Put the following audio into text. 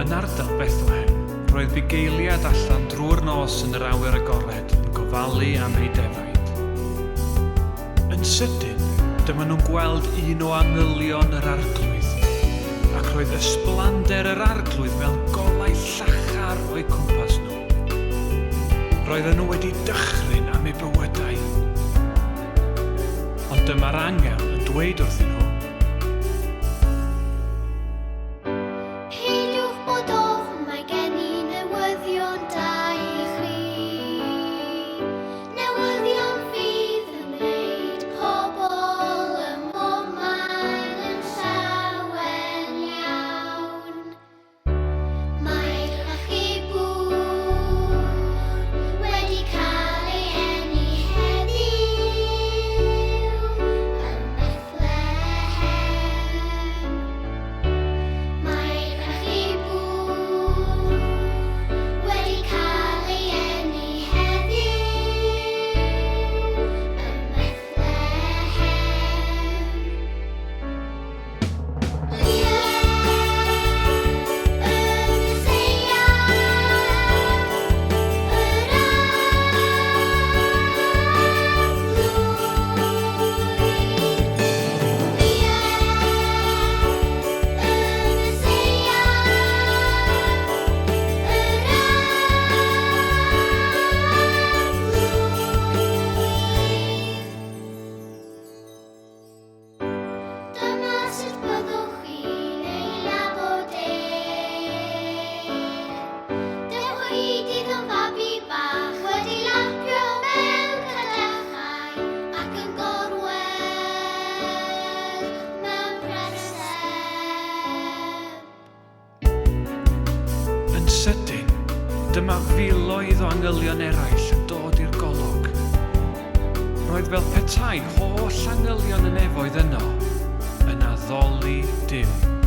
Yn ardal Bethlehem, roedd bugeiliad allan drwy'r nos yn yr awyr agored yn gofalu am eu defaid. Yn sydyn, dyma nhw'n gweld un o angylion yr Arglwydd, ac roedd ysblander yr Arglwydd fel golau llachar o'u cwmpas nhw. Roedden nhw wedi dychryn am eu bywydau. Ond dyma'r angel yn dweud wrthyn nhw, Peidiwch bod ofn, mae gen i newyddion da i chi. Newyddion fydd yn gwneud pobl ym mhob man yn llawen iawn. Mae'r achubwr wedi cael ei eni heddiw ym Methlehem. Mae'r achubwr wedi cael ei eni heddiw ym Methlehem. Dyma sut byddwch chi'n ei nabod e. Dewch o hyd iddo fabi bach wedi lapio mewn cadachau ac yn gorwedd mewn preseb. Yn sydyn, dyma filoedd o angylion eraill yn dod i'r golwg. Roedd fel petai holl angylion y nefoedd yno, yn addoli Duw.